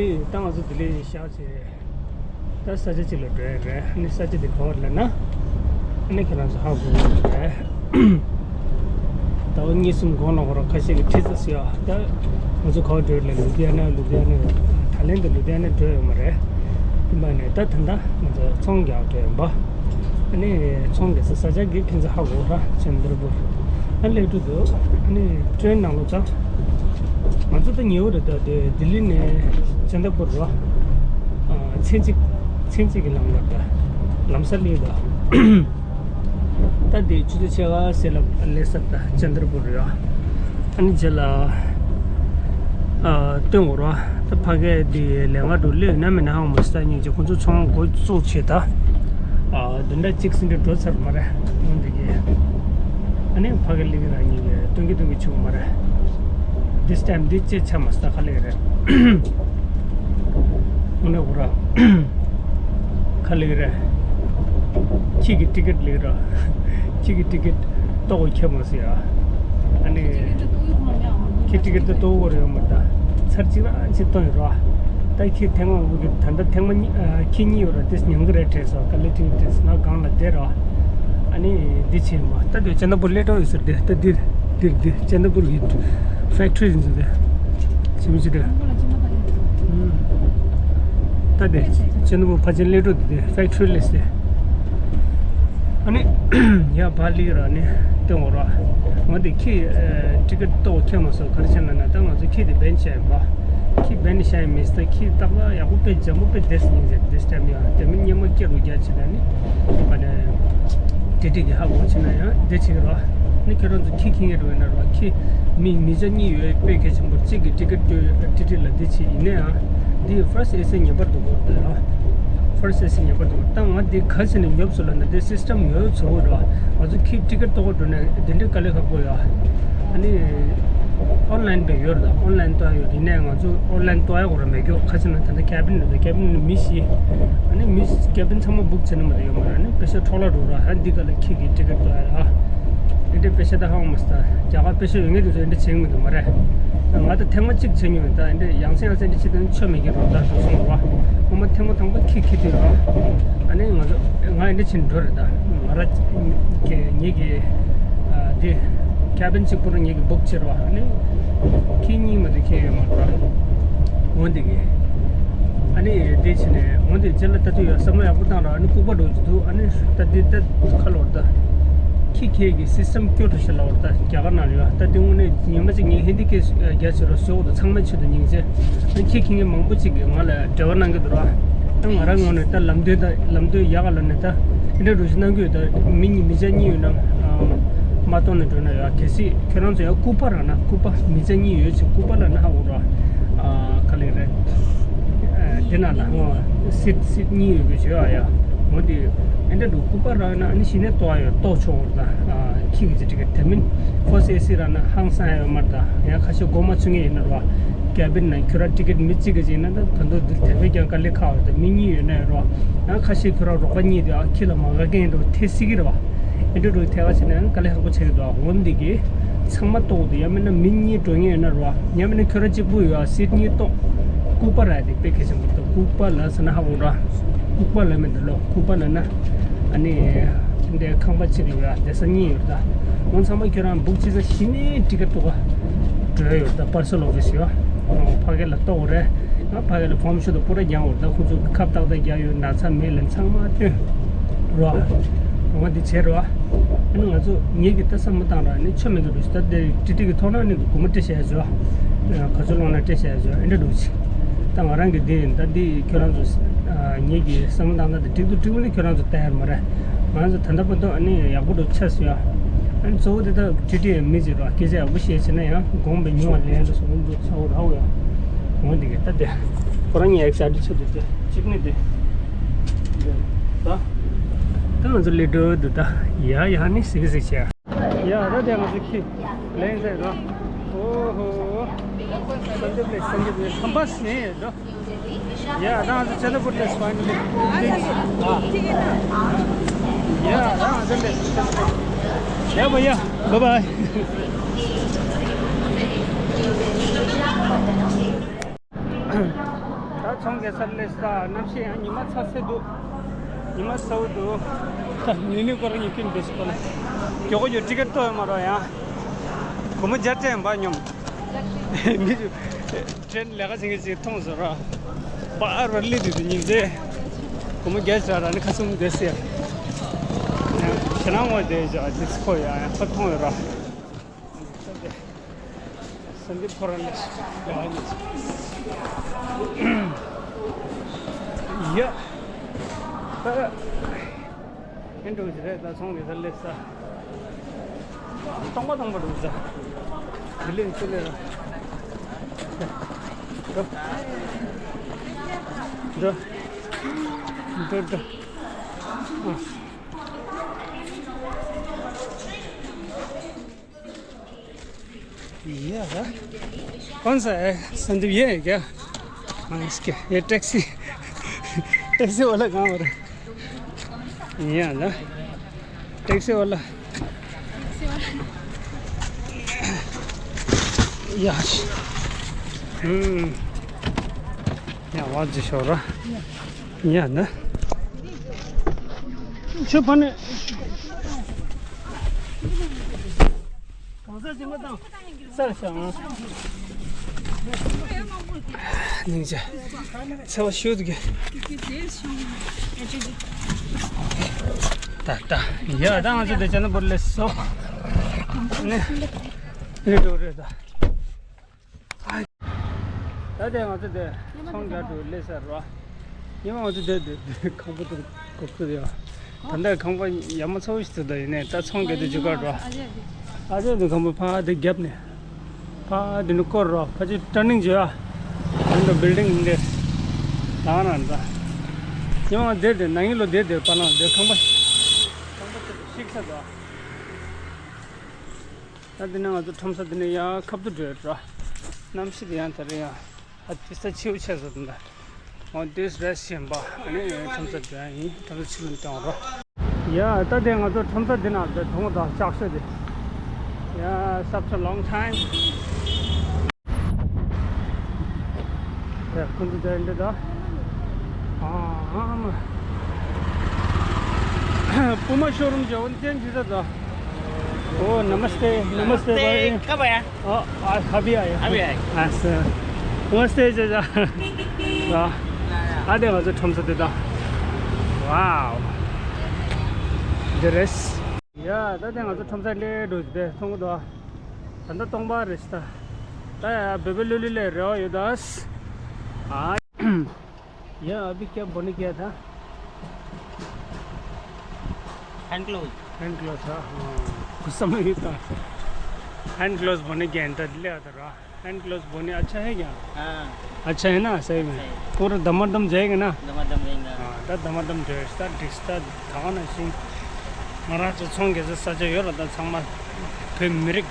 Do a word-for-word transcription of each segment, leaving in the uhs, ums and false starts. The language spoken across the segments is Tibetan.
ད་ང་ཚོ་ལྡི་ལི་བཞག་བྱས། ད་ས་ཆ་གཅིག་ལ་འགྲོ་ཡ་རེད། ཨ་ནི་ས་ཆ་དེ་ག་པར་ལབ་ན། ཨ་ནི་ཁྱེད་རང་ཚོ་ཧ་གོ་གི་རེད། ཟླ་བ་གཉིས་གསུམ་གོང་ལ་ཁོ་རང་ཁ་ཤས་ཀྱིས་ཁྲིད་ཚར་སོང་ཡ། ད་ང་ཚོ་ག་པར་འགྲོ་ཡ་ལབ་ན་ལུ་དྷི་ཡ་ན། ལུ་དྷི་ཡ་ན། ད་ལན་དུ་ལུ་དྷི་ཡ་ན་འགྲོ་ཡོད་མ་རེད། ཡིན་པ་ནས་ད་ད་ལྟ་ང་ཚོ་ཚོང་རྒྱག་འགྲོ་ཡོད་པ། ཨ་ནི་ཚོང་རྒྱག་ས་ས་ཆ་གི་ཁྱེད་ཚོ་ཧ་གོ་ར། ཅན་དར་པུར། ཨ་ལས་འགྲོ་འདུག་ཨ་ནི་ཊེན་ནང་ལོགས་ད། ང་ཚོ་ད་ཉེ་བོ་རེད། ད་དེ་ལྡི་ལི་ནས་ཅན་དར་པུར་ར། ཨ་མཚན་གཅིག་མཚན་གཅིག་གི་ལམ་ལ་ད་ལམ་སང་སླེབས་ད། ད་དེ་ཆུ་ཚོད་ཕྱེད་ཀ་ཙམ་ལ་སླེབས་ས་ད་ཅན་དར་པུར་རེད། ཨ་ནི་རྗེས་ལ་ཨ་སྟོན་དགོས་རེད། ད་ཕ་གིར་དེ་ལས་ཀ་འགྲོ་སླེབས་ཡོད་ན་མེད་ན་ཧ་གོ་མ་སོང་། ད་སྙིང་རྗེ། ཁོང་ཚོ་ཚོང་འགོ་བཙུགས་བྱས་ད། ཨ་བདུན་ཕྲག་གཅིག་ཟིན་འདྲ་འགྲོ་ཚར་མ་རེད། འོན་ཏེ་གི་ཨ་ནི་ཕ་གིར་སླེབས་ཀྱི་ར་གཉིས་ཀྱི་སྟོན་གྱི་སྟོན་གྱི་བྱུང་མ་རེད། This time འདི་ཅི་ཆ་མ་སོང་། ད་ག་ལེ་རེད། དངོས་གནས་ཁོ་ར། ག་ལེ་རེད། ཁྱེད་ཀྱི་ཊི་ཀེ་ཊི་ལེ་ར། ཁྱེད་ཀྱི་ཊི་ཀེ་ཊི་ལྟོ་གོས་ཁྱེར་མ་སོང་ཡ། ཨ་ནི་ཁྱེད་ཊི་ཀེ་ཊི་ད་ལྟོ་གོས་ར་ཡོད་མ་རེད། ད་ཚར་གཅིག་རང་ཅིག་བཏོན་ཡོད་ར། ད་ཁྱེད་ཐེངས་མ་འགོ་གི་ད་ལྟ་ཐེངས་མ་གཉིས་ཨ་ཁྱེད་གཉིས་ཡོད་ར། དེ་ཉུང་གི་རེད་དྲན་སོང་། ག་ལེ་ཊི་ཀེ་ཊི་དྲན་སོང་། ང་སྒང་ལ་བསྡད་ར། ཨ་ནི་འདི་ཕྱིན་མ་ད་དེ་ཅན་དར་པུར་སླེབས་འགྲོ་ཡོད་ཟེར། དེ་ད་འདིར་འདིར་འདིར་ཅན་དར་པུར་གི་ཕེག་ཊི་རི་ཡིན་ཟེར། དེ་ཕྱི་མི་ཅི་དེ། ད་དེ་ཅན་དར་པུར་ཕལ་ཆེར་སླེབས་འགྲོ། དེ་ཕེག་ཊི་རི་སླེབས་ཟེར། ཨ་ནི་ཡ་བ་ལི་ར་ནི་སྟོན་དགོས་ར། ང་དེ་ཁྱེད་ཊི་ཀེ་ཊི་ལྟོ་གོས་ཁྱེར་མ་སོང་། ག་རེ་བྱས་ན་ན་ད་ང་ཚོ་ཁྱེད་དེ་བན་ཆ་ཡིན་པ། ཁྱེད་བན་ནི་ཤ་ཡིན་མི་སྟ་ཁྱེད་ཏག་ཏག་ཡག་པོ་དཔེ་འཇམ་པོ་དཔེ་བསྡད་སྙིང་རྗེ། དེ་སྟེམ་ཡ་དེ་མིན་སྙེ་མ་སྐྱེ་རུ་རྒྱ་ཆེ་ད་ནི། ཨ་ནི་ཊི་ཊི་གི་ཧ་གོ་ཆེ་ན་ཡང་འདི་བྱེད་ཀྱི་རོ། ནི་ཁྱེད་རང་ཚོ་ཁྱི་ཁྱི་ངེར་བས་ན་རོ། ཁྱི་མི་མི་ཆ་གཉིས་ཡོད་དཔེ་གལ་ཆེན་པོ། གཅིག་གི་ཊི་ཀེ་ཊི་ཊི་ཊི་ལ་འདི་བྱེད་ཡིན་ན་ཡང་འདི་ཕར་སི་ཨེ་སི་ཉེ་པར་འདུག་གོ། འདི་རོ་ཕར་སི་ཨེ་སི་ཉེ་པར་འདུག་ད་ང་འདི་ག་ཚོད་ནས་ཉོབ་སོང་ལབ་ན་འདི་སིས་ཊེམ་ཡོད་ཚོ་རོ། ང་ཚོ་ཁྱི་ཊི་ཀེ་ཊི་ལྟོ་གོས་འགྲོ་ན་འདི་འདྲའི་དཀའ་ལས་ཁག་པོ་ཡོད། ཨ་ནི་ཨོན་ལན་པའི་ཡོད་རེད། ཨོན་ལན་ལྟོ་ཡ་ཡོད་རེད། ཡིན་ནའི་ང་ཚོ་ཨོན་ལན་ལྟོ་ཡ་གོ་ར་མེད་རྒྱུ། ག་ཚོད་ན་ད་ལྟ་ཁེ་བིན་རེད། ད་ཁེ་བིན་ནི་མི་བཞི། ཨ་ནི་མི་ཁེ་བིན་ཚང་མ་བུག་བྱས་ན་མ་གཏོགས་ཡོད་མ་རེད། ཨ་ནི་པེ་ཤ་འཕྲོ་བརླག་འགྲོ་ར། ཨ་འདི་ག་ལ་ཁྱི་གི་ཊི་ཀེ་ཊི་ལྟོ་ཡ་ར། ཨ་འདི་འདྲའི་པེ་ཤ་ད་ཧ་གོ་མ་སོང་། རྒྱ་གར་པེ་ཤ་ཡོད་མཁན་དེ་ཚོ་ཨ་འདྲ་བྱེད་མི་འདུག་མ་རེད། ང་ད་ཐེངས་མ་གཅིག་བྱས་མྱོང་། ད་ཨ་འདྲ་ཡང་སེ་ཡང་སེ་འདྲ་བྱེད་དུས་ཆོ་མེད་ཀྱི་རོ། ད་འགྲོ་སོང་ར། ངོ་མ་ཐེངས་མ་དང་པོ་ཁྱི་ཁྱི་དུས་ར། ཨ་ནི་ང་ཚོ་ང་ཨ་འདྲ་བྱེད་འགྲོ་རེད། ད་ང་ར་ངེད་ཀྱི་ཨ་འདི་ཁེ་བིན་གཅིག་པོ་ར་ངེད་ཀྱི་བུག་བྱེད་ར། ཨ་ནི་ཁྱི་གཉིས་མ་གཏོགས་ཁྱི་ཡོད་མ་རེད། འོ་འདི་གི་ཨ་ནི་དེ་བྱས་ནས་འོ་འདི་རྗེས་ལ་ད་དུང་ཡང་བསམ་བློ་ཡག་པོ་བཏང་ར། ཨ་ནི་ལྐུགས་པ་འགྲོ་གི་འདུག་ཨ་ནི་ད་འདི་ད་ཁ་ལོར་ད་ཁྱི་ཁྱེད་ཀྱི་སིས་ཊེམ་སྐྱོ་འགྲོ་ཤག་ལབ་པ་རེད། ད་རྒྱ་གར་ནང་ལ་ཡོད། ད་འདི་དངོས་གནས་ཉི་མ་གཅིག་ངས་ཧིན་དི་སྐད་རྒྱག་བྱེད་རོགས་ཞུ་དགོས་འདུག་ཚང་མའི་ཆེད་དུ་སྙིང་རྗེ། ཨ་ནི་ཁྱི་ཁྱེད་ཀྱི་མང་པོ་གཅིག་གིས་ང་ལ་འབྲེལ་བ་གནང་གི་འདུག་ར། ད་ང་རང་ངོས་ནས་ད་ལམ་སྟོན་ད་ལམ་སྟོན་ཡག་ག་ལབ་ནས་ད་འདི་འདྲ་རུ་ཞིག་གནང་གི་ཡོད། ད་མི་གཉིས་མི་ཆ་གཉིས་ཡོད་ན་མ་གཏོང་ནས་འགྲོ་ན་ཡོད། གལ་སྲིད་ཁྱོད་རང་ཚོ་ཡང་སྐུད་པ་རག་ན། སྐུད་པ་མི་ཆ་གཉིས་ཡོད་ཅིག་སྐུད་པ་ལབ་ན་ཧ་གོ་ར། ཨ་ག་ལེ་རེད། ཨ་དེ་ན་ལ་ཧོ་སིཊ་སིཊ་གཉིས་ཡོད་པའི་བྱོས་ཨ་ཡ། འོ་དེ་ཨེ་འདྲ་འདུག་སྐུད་པ་རག་ན་ཨ་ནི་གཞི་ནས་ལྟོ་ཡོད་ལྟོ་ཆོག་ར། ད་ཨ་ཁྱི་གི་ཅི་ཊི་ཀེ་ཊི་དེ་མིན་ཕར་སི་ཨེ་སི་རག་ན་ཧང་སང་ཡོད་མ་རེད། ད་ཡང་ཁ་ཤས་མགོ་མ་ཚོས་མཁན་ཡིན་ན་ར། ཀེ་བིན་ན་ཁྱོད་ར་ཊི་ཀེ་ཊི་མི་གཅིག་གི་ཅིག་ན་ད་ད་དུང་འདི་དེ་བས་ཀྱང་དཀའ་ལས་ཁག་ཡོད། ད་མི་གཉིས་ཡོད་ན་ཡོད་ར། ཡང་ཁ་ཤས་ཁྱོད་ར་རོགས་པ་གཉིས་དེ་ཨ་ཁྱི་ལ་མ་དགའ་མཁན་འདྲ་བོ་ཐེ་སྲིད་ཀྱི་རེད་བ། ཨེ་འདྲ་འདྲ་ཐད་ཀ་བྱས་ན་ཡང་དཀའ་ལས་ཁག་པོ་ཆགས་ཀྱི་འདུག་འོ་འདི་གིས་ཚང་མ་ལྟོ་གོས་འདུག་ཡང་མིན་ན་མི་གཉིས་འགྲོ་མཁན་ཡོད་ན་ར། ཡང་མིན་ན་ཁྱོད་ར་གཅིག་པུ་ཡོད་ཨ་སིཊ་གཉིས་ལྟོ། སྐུད་པ་རག་དེ་དཔེ་གལ་ཆེན་པོ་འདུག་སྐུད་པ་ལབ་ཟེར་ན་ཧ་གོ་ར། སྐུད་པ་ལབ་མི་འདུག་ལོ། སྐུད་པ་ལབ་ན་ཨ་ནི་འདི་ཁང་པ་གཅིག་ཡོད་ཨ་བསྡད་ས་གཉིས་ཡོད་ད། འོ་ཚང་མ་ཁྱོད་རང་བུག་བྱེད་ས་གཞི་ནས་ཊི་ཀེ་ཊི་ལྟོ་ག་འགྲོ་ཡ་ཡོད་ད། པར་སལ་ཨོ་ཕི་སི་ཡོད། ཕ་གི་ལ་ལྟོ་གོས་རེད། ང་ཕ་གི་ལ་ཕོམ་ཤོ་དང་པུ་ར་རྒྱག་འོར་ད་ཁོ་ཚོ་ཁབ་ཏག་ཏག་རྒྱག་ཡོད། ན་ཚ་མེད་ལན་ཚང་མ་སྟོན་རོ། འོ་འདི་བྱེད་རོ། ཨ་ནི་ང་ཚོ་ངེད་ཀྱི་ལྟ་བསམ་བློ་བཏང་ར་ནི་ཆོ་མེད་ཀྱི་འདུག་ད་དེ་ཊི་ཊི་གི་ཐོག་ན་ནི་གུ་མ་སྤྲད་བྱས་ཡ་བྱོས། ག་ཚོད་ལོང་ན་སྤྲད་བྱས་ཡ་བྱོས་ཨེ་འདྲ་འདུག་ཅིག་ད་ང་རང་གི་འདི་ཡིན་ད་འདི་ཁྱོད་རང་ཚོ་ངེད་ཀྱི་བསམ་བློ་བཏང་ན་འདི་འགྲིག་འདུག་འགྲིག་མི་འདུག་ཁྱོད་རང་ཚོ་ལྟ་ཡ་མ་རེད། ང་ཚོ་ད་ལྟ་བར་དུ་ཨ་ནི་ཡག་པོ་འདུག་ཆགས་སོང་ཡ། ཨ་ནི་གཙོ་བོ་དེ་ད་ཊི་ཊི་ཡི་མི་ཟེར་བ་སྐད་ཆ་ཡག་པོ་བཤད་བྱས་ན་ཡང་དགོངས་པའི་མྱོང་བ་ལེན་འགྲོ་སོང་འདུག་ཚ་བོ་ར་བོ་ཡ། འོ་འདི་གི་ད་དེ་ཁོ་རང་ཉལ་ས་འདི་ཆ་འདི་དེ་གཅིག་ནི་དེ། ད་ད་ང་ཚོ་ལས་འགྲོ་འདུག་ད་ཡ་ཡ་ནི་སིག་སིག་བྱས། ཡ་ད་དེ་ང་ཚོ་ཁྱི་ལེན་ཟེར་འགྲོ། ཨོ་ཧོ། སན་ཇེབ་ལེ་སན་ཇེབ་ལེ་ཁམ་པ་སེ་འགྲོ། Yeah, now the Chandapur is finally. Yeah, now the Yeah, bhaiya. Bye bye. ཚོང་རྒྱག་ས་སླེབས་ས། གནམ་གཤིས་ཡང་ཉི་མ་ཚ་སེ་འདུག་ཉི་མ་ཚ་བོ་འདུག་ད་ཉི་ནི་སྐོར་ཉི་ཀིན་འདུག་སྐོར་མགྱོགས་མགྱོགས་ཊི་ཀེ་ཊི་ཐོབ་ཡོད་མ་རེད་ཡང་། སྒོར་མོ་བརྒྱ་སྤྲད་ཡིན་པ་སྙོམས། མི་ཊི་རེན་ལས་ཀ་བྱེད་མཁན་ཅིག་མཐོང་སོང་ར། པར་བར་ལི་དུས་དུ་ཉིན་མཚན། སྒོར་མོ་བརྒྱ་སྤྲད་ར་ནི་ཁ་སུམ་བསྡད་སེ། ཞེ་ནང་ངོ་བསྡད་བཞག་ཅིག་ཁོ་ཡང་ཡང་ཁ་མཐོང་ཡོད་ར། སན་དིབ་ཁོ་རང་ལས་ཡ། ད་ཨེ་འགྲོ་གི་རེད། ད་ཚོང་གི་ས་སླེབས་ས། སྟོང་པ་སྟོང་པ་འགྲོ་ས། དེ་ལས་ཚུར་ལས་ར། འགྲོ། འགྲོ། འགྲོ་འགྲོ། ཨ། ये है। कौन सा है संदीप? ये है क्या? हाँ, इसके। ये टैक्सी, टैक्सी वाला कहाँ हो रहा है? ये है ना, टैक्सी वाला। यार। हम्म। यहाँ आवाज शोर रहा। यहाँ ना। छो पानी। གང་ཟག་ཅིག་མ་བཏང་། སར་བཞག་ཨང་། སྙིང་རྗེ། ཚེ་བ་ཤུགས་ཀྱིས། ད་ད། ཡ་ད་ང་ཚོ་དེ་ཅན་པོར་སླེབས་སོང་། ནི། རེད་འགྲོ་རེད་ད། ད་ལྟའི་ང་ཚོ་དེ་ཚོང་རྒྱག་འགྲོ་སླེབས་ས་རེད་བ། ཉི་མ་ང་ཚོ་དེ་དེ་ཁང་པ་དེ་གོ་ཚོད་ཡོད། ད་ལྟ་ཁང་པ་ཡ་མ་ཚ་བོ་ཞིག་ཚུད་ད་ཡིན་ནའི་ད་ཚོང་རྒྱག་དུས་ཅི་ག་རེད་བ། ཨ་ཅེ་དེ་ཁང་པ་ཕ་དེ་རྒྱབ་ནས་ཕ་དེ་ནས་སྐོར་རོགས། ཕ་ཅིག་ཊར་ནིང་བྱོས་ཨ། ད་ལྟ་བིལ་ཌིང་འདི་ད་ང་རང་ད་ཉི་མ་དེ་དེ་ནང་ཡིན་ལོ་དེ་དེ་པ་ན་དེ་ཁང་པ་ཁང་པ་ཞིག་ཚུད་ད། ད་འདི་ནས་ང་ཚོ་ཁྲོམ་ས་འདི་ནས་ཡང་ཁ་བསྡུ་འགྲོ་ཡོད་འགྲོ། གནམ་གཤིས་དེ་ཡང་ད་རེས་ཡང་ཨ་ཏི་ས་ཆེའུ་ཆེ་ས་འདི་འདྲ། འོ་འདིས་རེས་ཞེན་པ་ཨ་ནི་ཁྲོམ་ས་འགྲོ་ཡ་ཡིན། ཁྲོམ་ས་ཕྱི་ལོགས་གཏོང་རོགས། ཡ་ད་དེ་ང་ཚོ་ཁྲོམ་ས་འདི་ནང་དེ་མཐོང་ད་ལྕགས་ཤོག་དེ། ཡ་such a long time། ཡ་ཁོང་ཚོ་དེ་འདྲ་ད། ཨ་མ། པུ་མ་ཤོ་རུམ་ཇོ་ཝན་ཅན་ཇི་ད་ད། ओ नमस्ते। नमस्ते भाई। कब आया? आ, आ, अभी आया। अभी आया। अच्छा। नमस्ते चाचा। दा། ཨ་དེ་ང་ཚོ་ཁྲོམ་ས་དེ་ད། Wow། འདི་རེད། ཡ་ད་དེ་ང་ཚོ་ཁྲོམ་ས་ལས་འགྲོ་དེ་མཐོང་གི་འདུག་ད་ལྟ་སྟོང་པ་རེད་ད། ད་ཡ་བེ་བེ་ལུ་ལུ་ལས་རེ་བ་ཡོད་ད། ཨ། ये अभी क्या बोने गया था? Hand glove. हैंड ग्लोव था, हाँ। गुस्सा में ही था। हैंड ग्लोव्स बोने गया था, ले आता रहा। हैंड ग्लोव्स बोने अच्छा है क्या? हाँ। अच्छा है ना, सही में? सही। पूरा दमादम जाएगा ना? दमादम जाएगा। हाँ, तो दमादम जाएगा, डिस्टा धान ऐसी। ང་རང་ཚོ་ཚོང་རྒྱག་ས་ས་ཆ་ཡོད་ར། ད་ཚང་མ་བོད་མི་རིགས་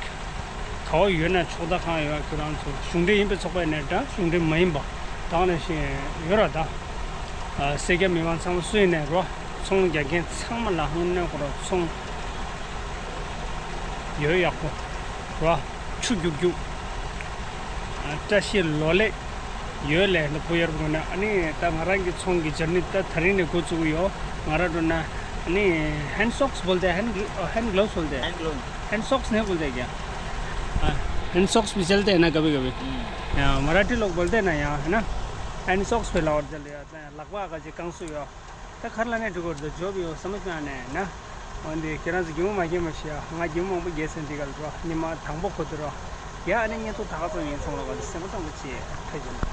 ག་བ་ཡོད་ན་ཕྱོགས་མཐའ་གང་ཡོད་ཁྱོད་རང་ཚོ་གཞུང་འབྲེལ་ཡིན་པའི་ཚོགས་པ་ཡིན་ནའི་འདྲ། གཞུང་འབྲེལ་མ་ཡིན་པ་ད་ག་ནང་བཞིན་ཡོད་ར། ད་ཨ་སེར་སྐྱ་མི་མང་ཚང་མ་སུ་ཡིན་ནའི་རོ། ཚོང་རྒྱག་མཁན་ཚང་མ་ལ་དངོས་གནས་ཁོ་ར་ཚོང་ཡོད་ཡག་པོ་རོ། ཆུ་རྒྱུག་རྒྱུག་ཨ་བཀྲ་ཤིས་ལོ་ལེགས། ཡོད་ལས་འདི་བུ་ཡར་བུ་ན། ཨ་ནི་ད་ང་རང་གི་ཚོང་གི་ཇར་ནི་ད་དེ་རིང་ནས་འགོ་བཙུགས་ཡོད། ང་རང་འགྲོ་ན་ཨ་ནི हैंड सॉक्स बोलते हैं, हैंड ग्ल-, हैंड ग्लव्स बोलते हैं। Hand gloves. हैंड सॉक्स नहीं बोलते क्या? हाँ, हैंड सॉक्स भी चलते हैं ना कभी कभी। हम्म। हाँ, मराठी लोग बोलते हैं ना यहाँ, है ना, हैंड सॉक्स पहला और जल्दी आते हैं। लगवा का जी कंसु यो। ད་ག་རེ་ལབ་ནས་འགྲིག་གི་རེད། ཇོབ་ཡོད་སམ་ཤེས་ནས་ན། འོན་ཏེ་ཁྱེད་རང་ཚོ་གད་མོ་མ་བགད་མ་ཤི་ཡ། ང་གད་མོ་མང་པོ་བགད་ཟིན་འདི་ག་ལ་རོ། ཉི་མ་དང་པོ་ཁོ་ཐུག་རོ། ཡ་ཨ་ནི་བརྙན་ཐུང་ད་ག་ཙམ་ཡིན་སོང་ལ་ག་ལ་སེམས་པ་གཙང་པོ་བྱེད་ཕེབས་ཀྱི་ན།